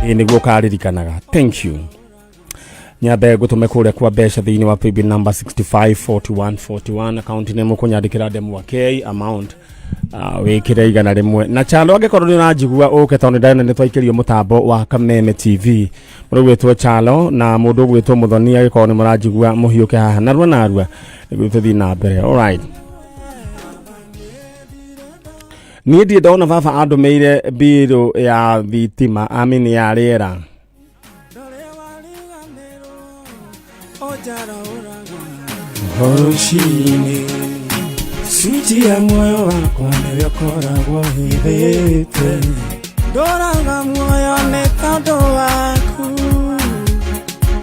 Ĩ nĩguo ũkaririkanaga. Thank you. Nyambe ngũtũme kũrĩa kwa mbeca thĩinĩ wa paybill number 654141, account nĩ mũkũnyandĩkĩra ndemwa K, amount wĩkĩre 100. Na Chalo, angĩkorwo nĩ ũranjigua, ũke, tondũ nĩ ndĩrona nĩ twaikĩrio mũtambo wa Kameme TV. Mũndũ ũgwĩtwo Chalo na mũndũ ũgwĩtwo Mũthoni, angĩkorwo nĩ mũranjigua, mũhiũke haha narua narua nĩguo tũthiĩ na mbere. Alright, niĩ ndirĩ ndona baba andũmĩire mbirũ ya thitima, amini ya rĩera. Rũcinĩ switi ya muoyo wakwa nĩwe ũkoragwo hithĩte, ndũraga muoyo nĩ tondũ waku,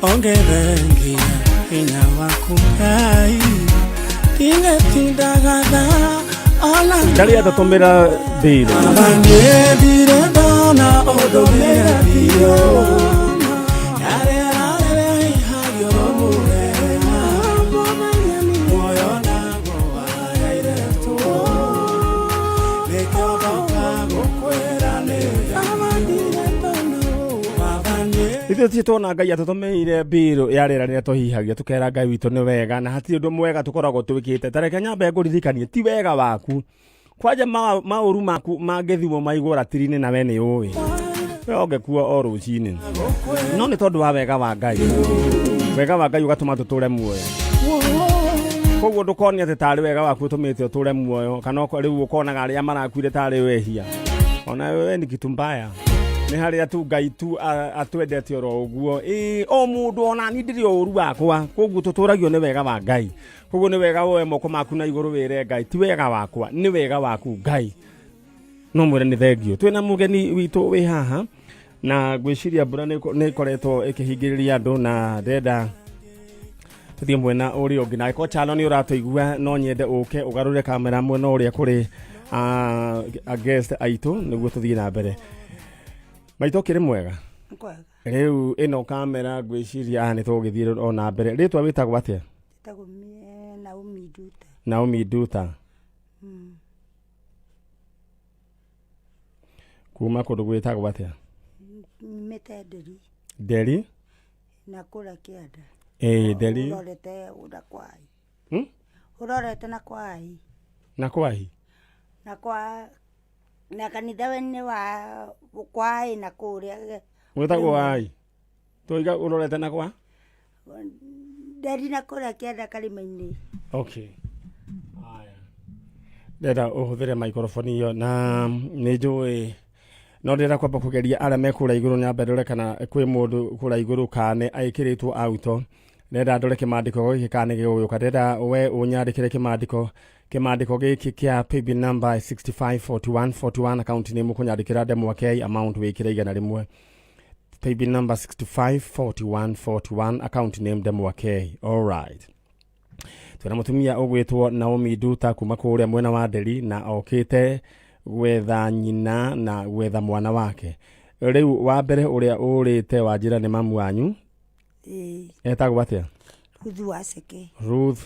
ongerengia hinya waku Ngai, ndingĩtindaga thaa ona. Ndarĩ atatũmĩra mbirũ. Baba, niĩ ndirĩ ndona ũndũmĩre biũ yarĩera rĩrĩa ihagio mũthenya, muoyo naguo waheire tũ, nĩkĩo ndoka gũkwĩra nĩ Baba niĩ. Ithuĩ ti tuona Ngai atũtũmĩire mbirũ ya rĩera rĩrĩa tũhihagia, tũkera Ngai witũ nĩ wega, na hatirĩ ũndũ mwega tũkoragwo twĩkĩte. Ta reke nyambe ngũririkanie, ti wega waku kwanja, maũru maku mangĩthimwo maigwo ratiri-inĩ na we nĩ ũĩ we ũngĩkua o rũcinĩ, no nĩ tondũ wa wega wa Ngai, wega wa Ngai ũgatũma tũtũre muoyo. Koguo ndũkone atĩ tarĩ wega waku ũtũmĩte ũtũre muoyo, kana rĩu ũkonaga arĩa marakuire tarĩ wehia. Ona wewe ni kitu mbaya, nĩ harĩa tu Ngai tu atwendete oro ũguo. Ĩĩ, o mũndũ, ona ni ndĩrĩ o ũru wakwa, koguo tũtũragio nĩ wega wa Ngai. Koguo nĩ wega woe moko maku na igũrũ, wĩre Ngai, ti wega wakwa, nĩ wega waku Ngai. No mwĩre nĩ thengio. Twĩna mũgeni witũ wĩ haha, na ngwĩciria mbura nĩ ĩkoretwo ĩkĩhingĩrĩria andũ, na ndĩrenda tũthiĩ mwena ũrĩa ũngĩ. Na angĩkorwo Chalo nĩ ũratũigua, no nyende ũke ũgarũre kamera mwena ũrĩa kũrĩ a guest aitũ nĩguo tũthiĩ na mbere. Maitũ, ũkĩrĩ mwega? Kwega. Rĩu ĩno kamera ngwĩciria nĩ tũgũgĩthiĩ o na mbere. Rĩtwa wĩtagwo atĩa? Njĩtagwo Naomi Nduta. Naomi Nduta. Kuma kũndũ gwĩtagwo atĩa? Nyumĩte Nderi. Nderi. Na kũrĩa kĩanda. Ĩĩ, Nderi. Ũrorete na kwai. Ũrorete na kwai. Na kwahi? Na kwa na kanitha-inĩ wa kwai na kũrĩa. Gwĩtagwo wai tũiga ũrorete na kwa? Nderi na kũrĩa kĩanda karĩma-inĩ. Okay, haya, ndĩrenda ũhũthĩre microphone ĩyo, na nĩ njũĩ no ndĩrenda kwamba kũgeria arĩa me kũrĩa igũrũ. Nyambe ndore kana kwĩ mũndũ kũrĩa igũrũ, kana nĩ ĩkĩrĩtwo auto. Ndĩrenda ndore kĩmandĩko gĩkĩ kana nĩ gĩgũgĩũka. Ndĩrenda we ũnyandĩkĩre kĩmandĩko gĩkĩ kĩa paybill number 654141, account nĩ mũkũnyandĩkĩra ndemwa K, amount wĩkĩre 100. Paybill number 654141, account name ndemwa K. All right, twĩna mũtumia ũgwĩtwo Naomi Nduta kuma kũrĩa mwena wa Nderi, na okĩte gwetha nyina na gwetha mwana wake. Rĩu wa mbere ũrĩa ũrĩte wanjĩra nĩ mamu wanyu? Ĩĩ. Etagwo atĩa? Ruth Waceke. Ruth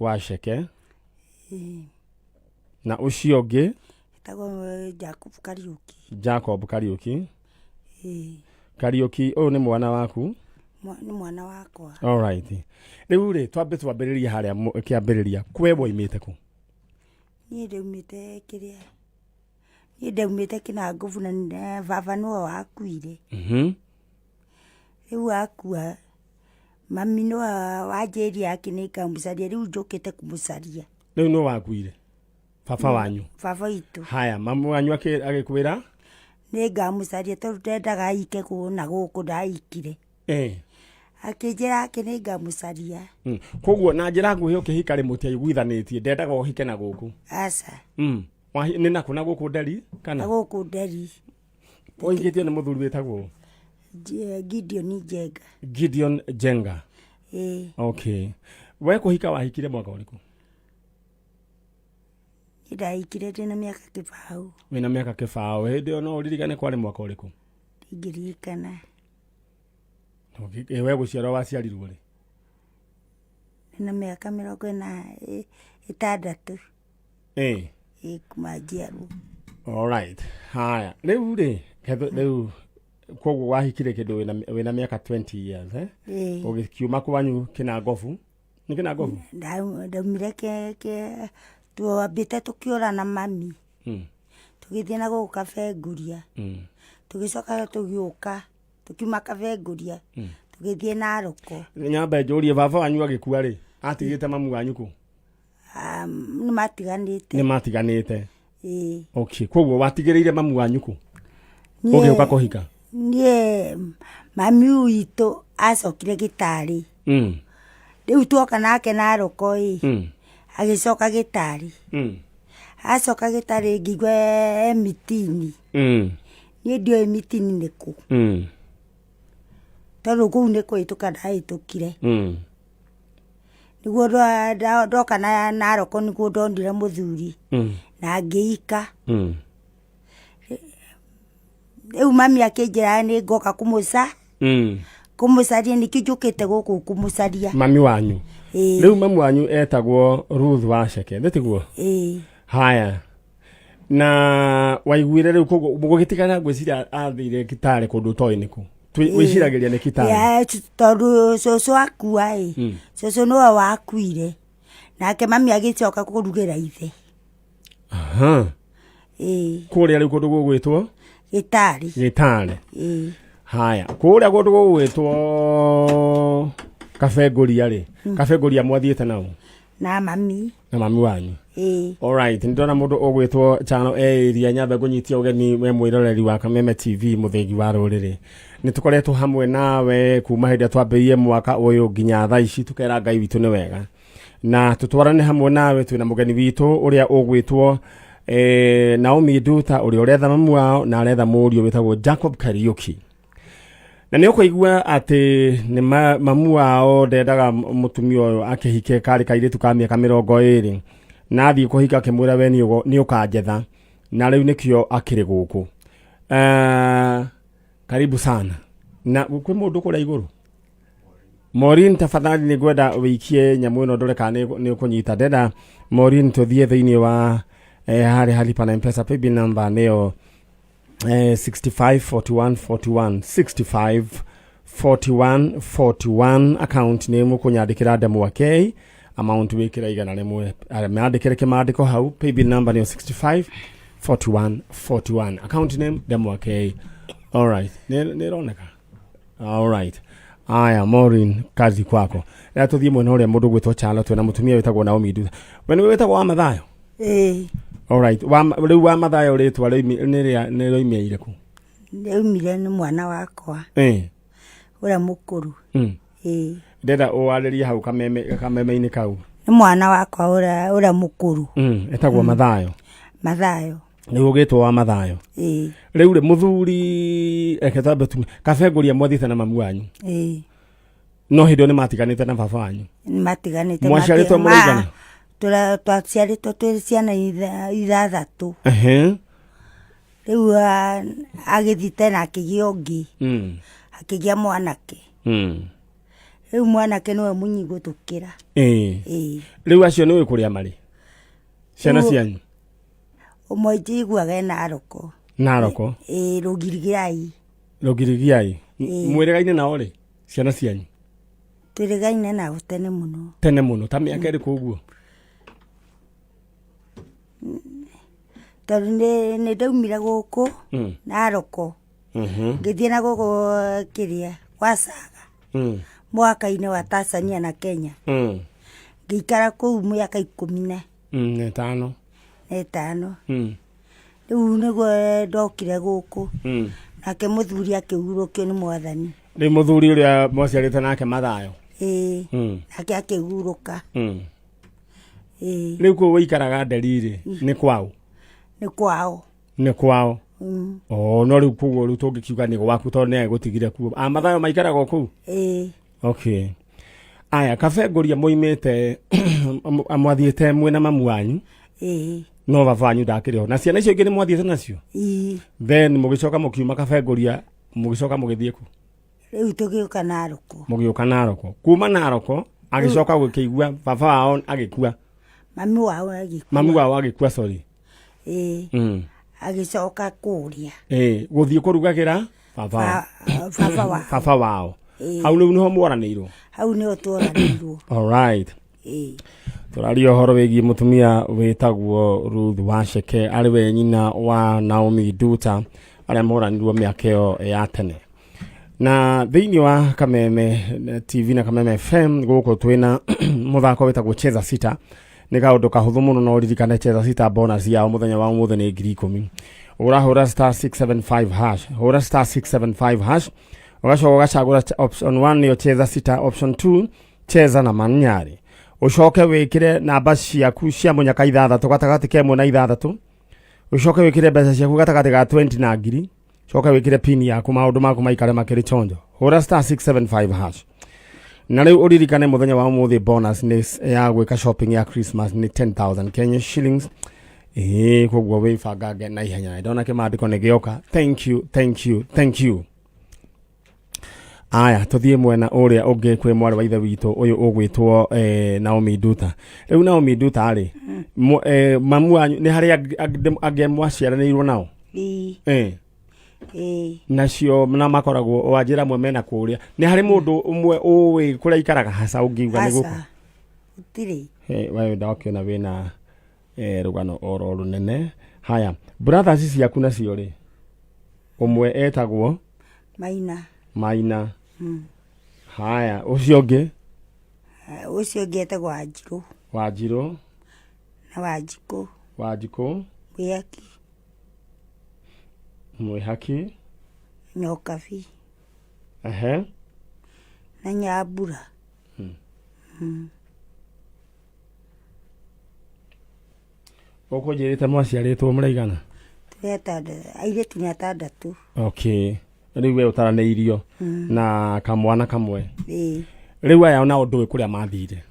Waceke. Ĩĩ. Na ũcio ũngĩ? Etagwo Jacob Kariũki. Jacob Kariũki. Ĩĩ. Kariũki, ũyũ nĩ mwana waku? Nĩ mwana wakwa. Alright, rĩu rĩ, twambe twambĩrĩrie harĩa kĩambĩrĩria. Kwe woimĩte kũ? Niĩ ndaumĩte kĩrĩa, niĩ ndaumĩte Kĩnangũbu, na baba nĩwe wakuire. Rĩu akua, mami nĩwe wanjĩrire akĩ nĩngamũcaria, rĩu njũkĩte kũmũcaria. Rĩu nĩ wakuire baba wanyu? Baba witũ. Haya, mamu wanyu agĩkwĩra? Nĩngamũcaria tondũ ndendaga aike kũũ na gũkũ ndaikire. Akĩnjĩra akĩ nĩngamũcaria. Koguo na njĩra nguhĩ, ũkĩhika rĩ, mũtiaiguithanĩtie, ndendaga ũhike na gũkũ? Aca. Nĩ nakũ, na gũkũ Nderi kana? Na gũkũ Nderi. Ũhikĩtio nĩ mũthuri wĩtagwo? Gideon Njenga. Gideon Njenga. Ĩĩ. Okay, we kũhika wahikire mwaka ũrĩkũ? Niĩ ndahikire ndĩna mĩaka 20. Wĩna mĩaka 20 hĩndĩ ĩyo? No ũririkane kwarĩ mwaka ũrĩkũ? Ndingĩririkana. Okay, we gũciarwo waciarirwo rĩ? Ndĩna mĩaka 46. Ĩĩ, kuma njiarwo. Alright, haya, rĩu rĩ, rĩu Koguo wahikire kĩndũ wĩna mĩaka 20 years, eh? Ĩĩ. Ũgĩkiuma kwanyu Kĩnangobu, nĩ Kĩnangobu? Ndaumire ke twambĩte tũkĩũra na mami. Tũgĩthiĩ na gũkũ Kabenguria. Tũgĩcoka tũgĩũka, tũkiuma Kabenguria, tũgĩthiĩ Naroko. Nyambe njũrie, baba wanyu agĩkua rĩ, atigĩte mamu wanyu kũ? Ah, nĩ matiganĩte. Nĩ matiganĩte? Ĩĩ. Okay, koguo watigĩrĩire mamu wanyu kũ Niĩ- ũgĩũka kũhika? Niĩ mami witũ acokire gĩtarĩ. Rĩu tuoka nake Naroko ĩ, agĩcoka gĩtarĩ. Acoka gĩtarĩ ngĩigua e mitini. Niĩ ndioĩ mitini nĩ kũ. Tondũ kũu nĩ kũhĩtũka ndahĩtũkire. Nĩguo ndoka na Naroko nĩguo ndonire mũthuri. Na ngĩika. Rĩu mami akĩnjĩra nĩ ngoka kũmũca kũmũcaria, nĩkĩo njũkĩte gũkũ kũmũcaria. Mami wanyu? Ĩĩ. Rĩu mamu wanyu etagwo Ruth Waceke, nĩ tiguo? Ĩĩ. Haya, na waiguire rĩu koguo mũgũgĩtigana, ngwĩciria athire Kitale kũndũ ũtoĩ nĩkũ. Wĩciragĩria nĩ Kitale? Ya, tondũ cũcũ akua ĩ, cũcũ nĩwe wakuire, nake mami agĩcoka kũrugĩra ithe. Aha. Ĩĩ. Kũrĩa rĩu kũndũ gũgwĩtwo? Gĩtarĩ. Gĩtare. Ĩĩ. Haya, kũrĩa kũndũ gũgwĩtwo Kabengũria rĩ, Kabengũria mwathiĩte nao? Na mami. Na mami wanyu? Ĩĩ. Alright, nĩ ndona mũndũ ũgwĩtwo Chano e area. Nyambe ngũnyitie ũgeni we mwĩroreri wa Kameme TV, mũthĩgi wa rũrĩrĩ. Nĩ tũkoretwo hamwe nawe kuma hĩndĩ ĩrĩa twambĩrĩirie mwaka ũyũ nginya thaa ici, tũkera Ngai witũ nĩ wega na tũtwarane hamwe nawe. Twĩna mũgeni witũ ũrĩa ũgwĩtwo Naomi Nduta, ũrĩa ũretha mamu wao na aretha mũriũ wĩtagwo Jacob Kariuki, na nĩ ũkũigua atĩ nĩ mamu wao ndendaga mũtumia ũyũ akĩhike. Karĩ kairĩtu ka mĩaka 20, na athiĩ kũhika akĩmwĩra, "We nĩ ũkanjetha," na rĩu nĩkĩo akĩrĩ gũkũ. Karibu sana. Na kwĩ mũndũ kũrĩa igũrũ, Maureen, tafadhali nĩ ngwenda wĩikie nyamũ ĩno ndore kana nĩ ũkũnyita. Ndenda Maureen tũthiĩ thĩinĩ wa harĩa halipa na Mpesa, paybill number nĩyo 65 41 41, 65 41 41, account nĩ mũkũnyandĩkĩra ndemwa K, amount wĩkĩra 100. Myandĩkĩre kĩmandĩko hau. Paybill number nĩyo 65 41 41, account name ndemwa K. Alright, nĩ ĩroneka. Alright. Aya, Maureen, kazi kwako. Rĩa tũthiĩ mwena ũrĩa mũndũ gwĩtwo Chalo, twĩna mũtumia wĩtagwo Naomi Nduta. We nĩwe wĩtagwo wa Mathayo? Ĩĩ. Alright. Wa rĩu wa Mathayo rĩtwa nĩ rĩa nĩ rĩoimĩire kũ? Rĩaumire nĩ mwana wakwa ũrĩa mũkũrũ. Ĩĩ. Ndenda ũwarĩrie hau kameme kameme-inĩ kau. Nĩ mwana wakwa ũrĩa mũkũrũ. Etagwo Mathayo. Mathayo. Nĩguo ũgĩtwo wa Mathayo. Ĩĩ. Rĩu rĩ, mũthuri, reke twambe tume Kabengũria, mwathiĩte na mamu wanyu? Ĩĩ. No hĩndĩ ĩyo nĩ matiganĩte na baba wanyu? Nĩ matiganĩte. Mwaciarĩtwo mũrĩ aigana? Twaciarĩtwo twĩ ciana ithathatũ. Rĩu agĩthiĩ tena akĩgĩa ũngĩ. Akĩgĩa mwanake. Rĩu mwanake nĩwe mũnyi gũtũkĩra. Ĩĩ. Rĩu acio nĩ ũĩ kũrĩa marĩ, ciana cianyu? Ũmwe njiguaga e Naroko. Naroko? Ĩĩ, Rũgirigiai. Rũgirigiai. Ĩĩ. Mwĩrĩgaine nao rĩ, ciana cianyu? Twĩrĩgaine nao tene mũno. Tene mũno ta mĩaka ĩrĩkũ ũguo? Tondũ nĩ ndaumire gũkũ Naroko, ngĩthiĩ na gũkũ kĩrĩa gwacaga, mwaka-inĩ wa Tanzania na Kenya. Ngĩikara kũu mĩaka 15 Na ĩtano. Na ĩtano. Rĩu nĩguo ndokire gũkũ. Nake mũthuri akĩhurũkio nĩ Mwathani. Rĩu mũthuri ũrĩa mwaciarĩte nake Mathayo? Ĩĩ. Nake akĩhurũka. Ĩĩ. Rĩu kũu ũikaraga Nderi rĩ, nĩ kwao? Nĩ kwao. Nĩ kwao. Oh, no rĩu koguo rĩu tũngĩkiuga nĩ gwaku tondũ nĩ agũtigire kuo. A Mathayo maikaraga o kũu? Ĩĩ. Okay, aya, Kabengũria moimĩte, mwathiĩte mwĩna mamu wanyu? Ĩĩ. No baba wanyu ndakĩrĩ ho, na ciana icio ingĩ nĩ mwathiĩte nacio? Ĩĩ. Then mũgĩcoka mũkiuma Kabengũria, mũgĩcoka mũgĩthiĩ kũ? Rĩu tũgĩũka Naroko. Mũgĩũka Naroko. Kuma Naroko agĩcoka gũkĩigua baba wao agĩkua? Mami wao agĩkua. Mami wao agĩkua, sorry. Ĩĩ. Agĩcoka kũrĩa. Ĩĩ, gũthiĩ kũrugagĩra. Baba wao. Baba wao. Baba wao. Ĩĩ. Hau rĩu nĩho mworanĩirwo? Hau nĩho tworanĩirwo. Alright. Ĩĩ. Tũraria ũhoro wĩgiĩ mũtumia wĩtagwo Ruth Waceke, arĩ we nyina wa Naomi Nduta, arĩa moranirwo mĩaka ĩyo ya tene. Na thĩinĩ wa Kameme TV na Kameme FM gũkũ twĩna mũthako wĩtagwo Cheza Sita. Nĩ kaũndũ kahũthũ mũno, no ũririkane Cheza Sita bonus yao mũthenya wa ũmũthĩ nĩ 10,000. Ũrahũra star 675 hash, hũra star 675 hash, ũgacoka ũgacagũra option 1 nĩyo Cheza Sita, option 2 Cheza na Manyarĩ, ũcoke wĩkĩre namba ciaku cia mũnyaka ithathatũ gatagatĩ ka 1 na 6, ũcoke wĩkĩre mbeca ciaku gatagatĩ ga 20 na 1,000, coke wĩkĩre pin yaku, maũndũ maku maikare makĩrĩ chonjo. Hũra star 675 hash. Na rĩu ũririkane mũthenya wa ũmũthĩ bonus nĩ ya gwĩka shopping ya Christmas nĩ 10,000 Kenya shillings. Ĩĩ, koguo wĩbangange na ihenya. Ndona kĩmandĩko nĩ gĩoka. Thank you, thank you, thank you. Aya, tũthiĩ mwena ũrĩa ũngĩ kwĩ mwarĩ wa ithe witũ ũyũ ũgwĩtwo Naomi Nduta. Rĩu Naomi Nduta rĩ, mamu wanyu nĩ harĩ angĩ mwaciaranĩirwo nao? Ĩĩ. Ĩĩ. Nacio na makoragwo wanjĩra amwe mena kũrĩa. Nĩ harĩ mũndũ ũmwe ũĩ kũrĩa ikaraga haca ũngiuga nĩ gũkũ? Aca, gũtirĩ. We ndakĩona wĩna rũgano oro rũnene. Haya, brothers ciaku nacio rĩ, ũmwe etagwo? Maina. Maina. Haya, ũcio ũngĩ? Ũcio ũngĩ etagwo Wanjirũ. Wanjirũ. Na Wanjikũ. Wanjikũ. Mwĩhaki. Mwĩhaki. Nyokabi. Na Nyambura. Ũkũnjĩrĩte mwaciarĩtwo mũraigana? Tũrĩ atandatũ, airĩtu nĩ atandatũ. Okay. Rĩu we ũtaranĩirio na kamwana kamwe. Ĩĩ. Rĩu aya onao ndũĩ kũrĩa mathire?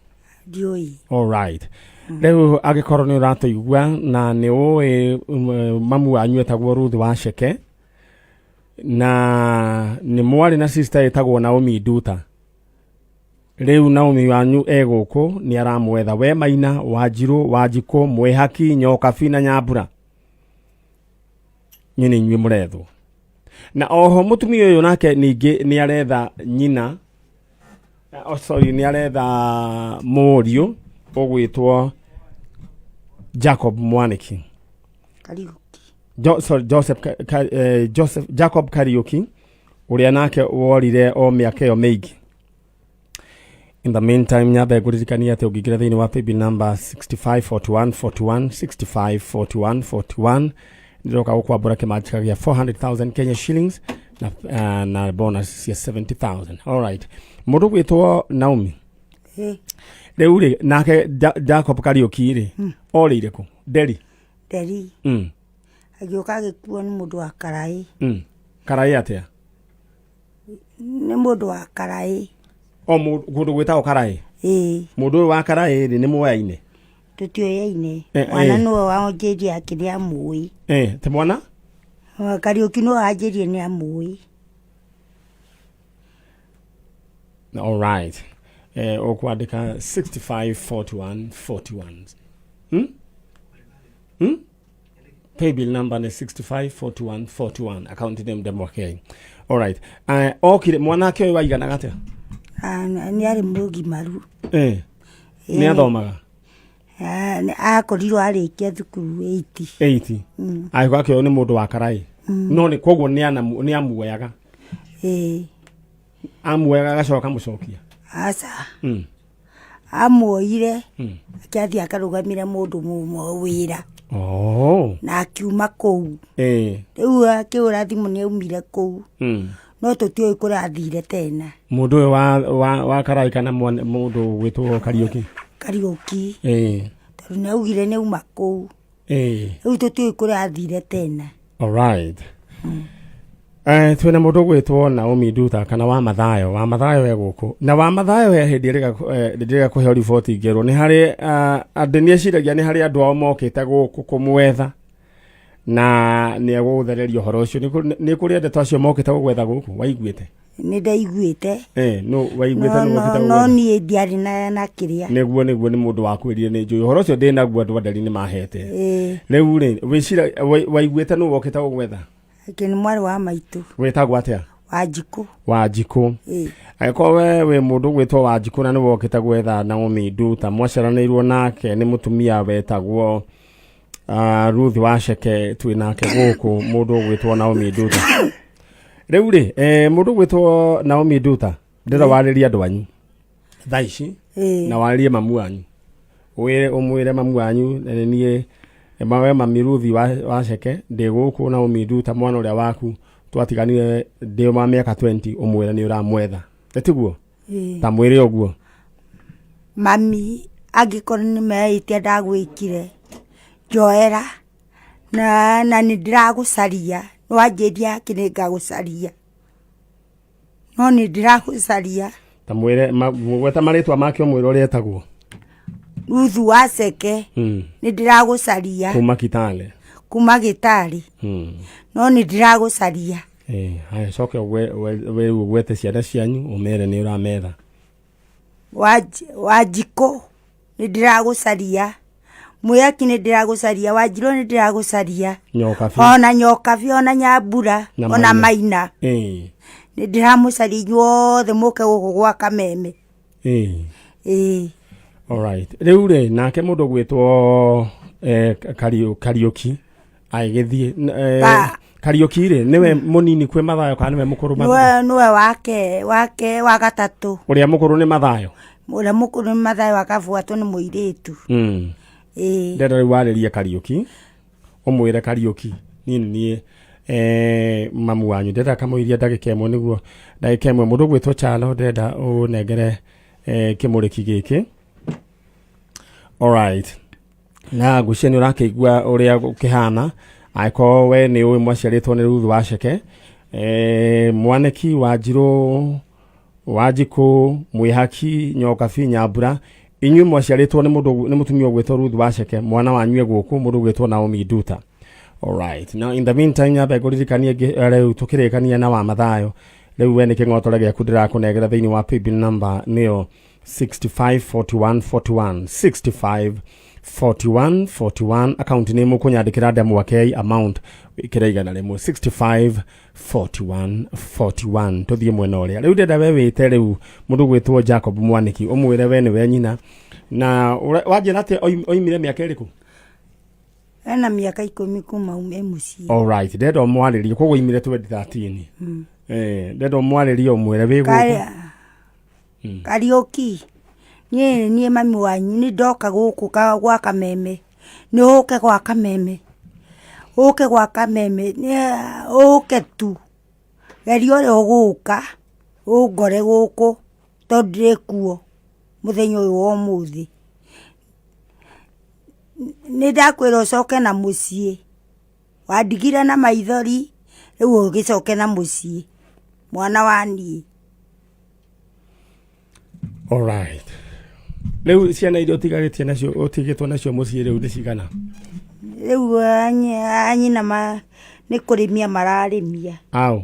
Ndiũĩ. All right. Rĩu angĩkorwo nĩ ũratũigua na nĩ ũĩ mamu wanyu etagwo Ruth Waceke na nĩ mwarĩ na sister ĩtagwo Naomi Nduta. Rĩu Naomi wanyu e gũkũ nĩ aramwetha we Maina, Wanjirũ, Wanjikũ, Mwĩhaki, Nyokabi na Nyambura. Nyĩ nĩ inyuĩ mũrethwo. Na oho mũtumia ũyũ nake ningĩ nĩ aretha nyina, oh, sorry, nĩ aretha mũriũ ũgwĩtwo Jacob Mwaniki. Kariuki. Sorry, Joseph, Joseph Jacob Kariuki ũrĩa nake worire o mĩaka ĩyo mĩingĩ. In the meantime, nyambe ngũririkanie atĩ ũngĩingĩra thĩinĩ wa paybill number 6541 41 6541 41 ndĩroka gũkwambũra kĩmanjĩka gĩa 400,000 Kenya shillings na bonus cia 70,000. All right. Mũndũ gwĩtwo Naomi. Rĩu rĩ, nake Jacob Kariuki rĩ, orĩire kũ? Nderi. Nderi. Agĩũka agĩkuo nĩ mũndũ wa karaĩ. Karaĩ atĩa? Nĩ mũndũ wa karaĩ. O kũndũ gwĩtagwo karaĩ? Ĩĩ. Mũndũ ũyũ wa karaĩ rĩ, nĩ muoyaine? Tũtioyaine. Mwana nĩwe wanjĩrie atĩ nĩ amũĩ. Ti mwana? Kariũki nĩwe wanjĩrie nĩ amũĩ. All right. Ũkwandĩka 6541 41. Paybill number nĩ 6541 41. Account name Ndemwa K. All right. Okire mwanake ũyũ waiganaga atĩa? Nĩ arĩ mũgimaru. Nĩ athomaga? Akorirwo arĩkia thukuru 80. 80. Agĩkorwo akĩoywo nĩ mũndũ wa karaĩ. No nĩ koguo nĩ amuoyaga. Amuoyaga agacoka akamũcokia. Aca. Amuoire, akĩathiĩ akarũgamĩra mũndũ mũmwe wĩra. Na akiuma kũu. Rĩu akĩhũra thimũ nĩ aumire kũu. No tũtiũĩ kũrĩa athire tena. Mũndũ ũyũ wa karaĩ kana mũndũ ũgwĩtwo Kariũki? Kariũki. Tondũ nĩ augire nĩ auma kũu. Rĩu tũtiũĩ kũrĩa athire tena. All right. Twĩna mũndũ ũgwĩtwo Naomi Nduta kana wa Mathayo. Wa Mathayo e gũkũ. Na wa Mathayo he hĩndĩ ĩrĩa kũheo riboti ngĩrwo nĩ harĩ, andũ nĩ eciragia nĩ harĩ andũ ao mokĩte gũkũ kũmwetha na nĩ egũthereria ũhoro ũcio. Nĩ kũrĩ andũ acio mokĩte gũgwetha gũkũ, waiguĩte? Nĩ ndaiguĩte. No, waiguĩte nĩ mokĩte No gũgwetha? niĩ ndiarĩ na kĩrĩa. Nĩguo, nĩguo, nĩ mũndũ wakwĩrire nĩ njũĩ. Ũhoro ũcio ndĩnaguo andũ a Nderi nĩ mahete. Rĩu rĩ, waiguĩte nũ wokĩte gũgwetha? Ĩkĩ nĩ mwarĩ wa maitũ. Wĩtagwo atĩa? Wanjikũ. Wanjikũ. Ĩĩ. Angĩkorwo we wĩ mũndũ ũgwĩtwo Wanjikũ na nĩ wokĩte gwetha Naomi Nduta, mwaciaranĩirwo nake nĩ mũtumia wetagwo Ruth Waceke, twĩ nake gũkũ mũndũ ũgwĩtwo Naomi Nduta. Rĩu rĩ, mũndũ ũgwĩtwo Naomi Nduta, ndĩrenda warĩrie andũ anyu thaa ici na warĩrie mamu wanyu, wĩre ũmwĩre mamu wanyu na nĩ niĩ we mami Ruthi Waceke ndĩ gũkũ Naomi Nduta mwana ũrĩa waku twatiganire ndĩ wa mĩaka 20, ũmwĩre nĩ ũramwetha, nĩ tiguo? Ĩĩ. Ta mwĩre ũguo. Mami, angĩkorwo nĩ mehĩtia ndagwĩkire, njoera na nĩ ndĩragũcaria, nĩwanjĩria atĩ nĩ ngagũcaria, no nĩ ndĩragũcaria. Ta mwĩre gweta marĩtwa make ũmwĩre ũrĩa etagwo. Ruthu Waceke. Nĩ ndĩragũcaria. Kuma Kitale. Kuma Gĩtarĩ. No nĩ ndĩragũcaria. Haya, coke ũgwete ciana cianyu ũmere nĩ ũrametha. Wanjikũ nĩ ndĩragũcaria, Mwĩaki nĩ ndĩragũcaria, Wanjirũ nĩ ndĩragũcaria. Nyokabi. Ona Nyokabi, ona Nyambura. Na ona Maina. Maina. Nĩ ndĩramũcaria inyuothe mũke gũkũ gwa Kameme. Ĩĩ. Alright. Rĩu rĩ, nake mũndũ ũgwĩtwo Kariũki agĩgĩthiĩ Kariũki rĩ, nĩwe mũnini kwĩ Mathayo kana nĩwe mũkũrũ Mathayo? Nĩwe wake wa gatatũ. Ũrĩa mũkũrũ nĩ Mathayo? Ũrĩa mũkũrũ nĩ Mathayo, akabuatwo nĩ mũirĩtu. Ĩĩ. Ndĩrenda rĩu warĩrie Kariũki, ũmwĩre Kariũki niĩ nĩ niĩ mamu wanyu, ndĩrenda kamũiria ndagĩka ĩmwe, nĩguo ndagĩka ĩmwe. Mũndũ ũgwĩtwo Chalo, ndĩrenda ũnengere kĩmũrĩki gĩkĩ. Alright. Na ngwĩciria nĩ ũrakĩigua ũrĩa gũkĩhana, angĩkorwo we nĩ ũĩ mwaciarĩtwo nĩ Ruth Waceke, Mwaneki, Wanjirũ, Wanjikũ, Mwĩhaki, Nyokabi, Nyambura, inyuĩ mwaciarĩtwo nĩ mũndũ nĩ mũtumia ũgwĩtwo Ruth Waceke, mwana wanyu e gũkũ mũndũ ũgwĩtwo Naomi Nduta. Alright. Now in the meantime nyambe ngũririkanie rĩu tũkĩrĩkania na wa Mathayo, rĩu we nĩ kĩng'otore gĩaku ndĩrakũnengera thĩinĩ wa paybill number nĩyo 654141, 654141, account nĩ mũkũnyandĩkĩra ndemwa K, amount wĩkĩre 100, 654141. Tũthiĩ mwena ũrĩa rĩu ndĩrenda we wĩte rĩu mũndũ gwĩtwo Jacob Mwaniki, ũmwĩre we nĩwe nyina na wanjĩra atĩ oimire mĩaka ĩrĩkũ? Ena mĩaka 10 kuma ume mũciĩ. Alright, ndĩrenda ũmwarĩrie, koguo oimire 2013. Ndĩrenda ũmwarĩrie ũmwĩre wĩ gũkũ. Kariũki, niĩ niĩ mami wanyu, nĩ ndoka gũkũ gwa Kameme, nĩ ũke gwa Kameme, ũke gwa Kameme, ũke tu, geria ũrĩa ũgũka ũngore gũkũ, tondũ ndĩ kuo mũthenya ũyũ wa ũmũthĩ. Nĩ ndakwĩra ũcoke na mũciĩ, wandigire na maithori, rĩu ũgĩcoke na mũciĩ, mwana wa niĩ. Alright. Rĩu ciana iria ũtigarĩtie nacio, ũtigĩtwo nacio mũciĩ rĩu nĩ cigana? Rĩu anyina nĩ kũrĩmia mararĩmia. Ao?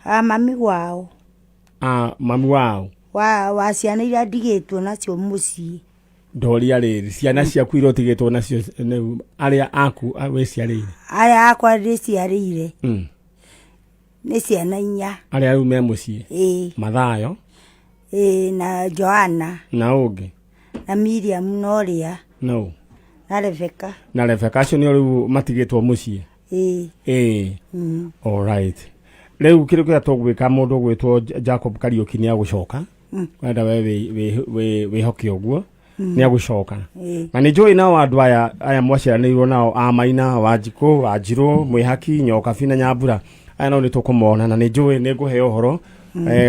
A mami wao. A mami wao? Wa ciana iria ndigĩtwo nacio mũciĩ. Ndoria rĩrĩ, ciana ciaku iria ũtigĩtwo nacio rĩu, arĩa aku wĩciarĩire? Arĩa akwa ndĩciarĩire. Nĩ ciana 4. Arĩa rĩu me mũciĩ? Ĩĩ. Mathayo? Ĩĩ, na Joana. Na ũngĩ? Na Miriam na ũrĩa. No. Na Rebecca. Na Rebecca, acio nĩo rĩu matigĩtwo mũciĩ? Ĩĩ. Ĩĩ. Alright. Rĩu kĩndũ kĩrĩa tũgwĩka, mũndũ ũgwĩtwo Jacob Kariũki nĩ agũcoka. Wenda we wĩhoke ũguo nĩ agũcoka. Na nĩ njũĩ nao andũ aya mwaciaranĩirwo nao a Maina, Wanjikũ, Wanjirũ, Mwĩhaki, Nyokabi na Nyambura, aya nao nĩ tũkũmona na nĩ njũĩ nĩ ngũheo ũhoro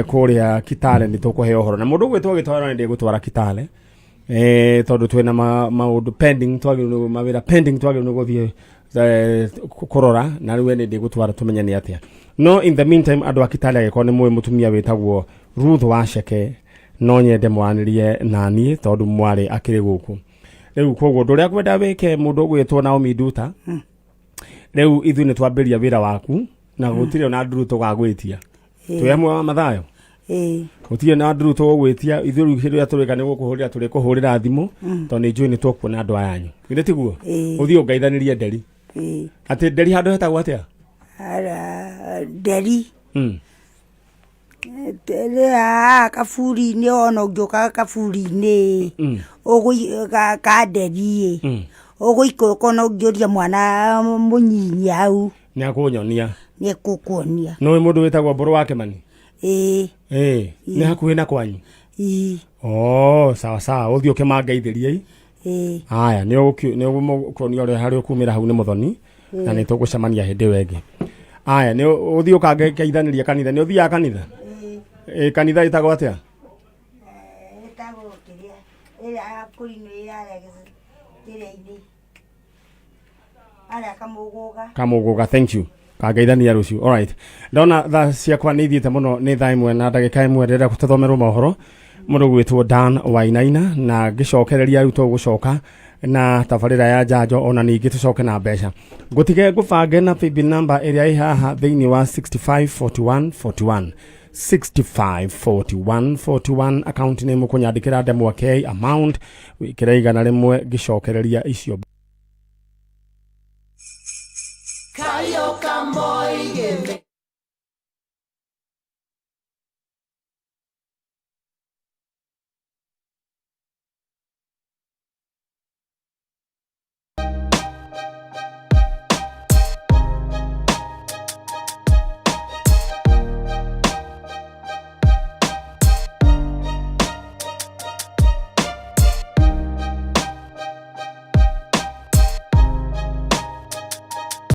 kũrĩa Kitale, nĩ tũkũheo ũhoro na mũndũ ũgwĩtwo Gĩtwaro nĩ ndĩgũtwara Kitale, tondũ twĩna maũndũ pending, twagĩrĩirwo nĩ mawĩra pending, twagĩrĩirwo nĩ gũthiĩ kũrora, na rĩu we nĩ ndĩgũtwara tũmenye nĩ atĩa. No in the meantime andũ a Kitale, angĩkorwo nĩ mũĩ mũtumia wĩtagwo Ruth Waceke, no nyende mwaranĩrie na niĩ tondũ mwarĩ akĩrĩ gũkũ rĩu. Koguo ũndũ ũrĩa ngwenda wĩke, mũndũ ũgwĩtwo Naomi Nduta, rĩu ithuĩ nĩ twambĩrĩria wĩra waku na gũtirĩ ona nduru tũgagwĩtia. Twĩ hamwe wa Mathayo? Ĩĩ. Gũtirĩ na nduru tũgũgwĩtia. Ithuĩ rĩu kĩndũ gĩa tũrĩka nĩ gũkũhũrĩra, tũrĩkũhũrĩra thimũ tondũ nĩ njũĩ nĩ tũkuona andũ aya anyu, githĩ tiguo? Ĩĩ. Ũthiĩ ũngaithanĩrie nderi. Ĩĩ. Atĩ nderi handũ hetagwo atĩa? Ara- nderi Haha kaburi-inĩ ona ũngĩũka kaburi-inĩ ũgũi- ga- ka nderi ĩ ũgũikũrũka ona ũngĩũria mwana mũnyinyi hau nĩ akũnyonia nĩ ekũkuonia nĩ mũndũ wĩtagwo mbũrũ wa kĩmani ĩĩ ĩĩ nĩ hakuhĩ na kwanyu ii oh sawa sawa ũthiĩ ũkĩmangeithĩrie ĩĩ haya nĩ ũgũkuonia ũrĩa harĩa ũkumĩra hau nĩ mũthoni na nĩ tũgũcemania hĩndĩ ĩyo ĩngĩ aya nĩ ũthiĩ ũkangeithanĩria kanitha nĩ ũthiaga kanitha ĩ kanitha ĩtagwo atĩa ĩtagwo kĩrĩa ĩrĩa ya kũrinũ ĩrĩa kĩrĩa-inĩ arĩa kamũgũga kamũgũga thank you kangeithania rũciũ alright ndona thaa ciakwa nĩ ithiĩte mũno nĩ thaa ĩmwe na ndagĩka ĩmwe ndĩrenda tũthomerwo mohoro mũndũ gwĩtwo Dan Wainaina na ngĩcokereria rĩu tũgũcoka na tabarĩra ya njanjo ona ningĩ tũcoke na mbeca ngũtige ngũbange na paybill number ĩrĩa ĩ haha thĩinĩ wa 654141 654141 account nĩ mũkũnyandĩkĩra ndemwa K amount wĩkĩre 100 ngĩcokereria icio.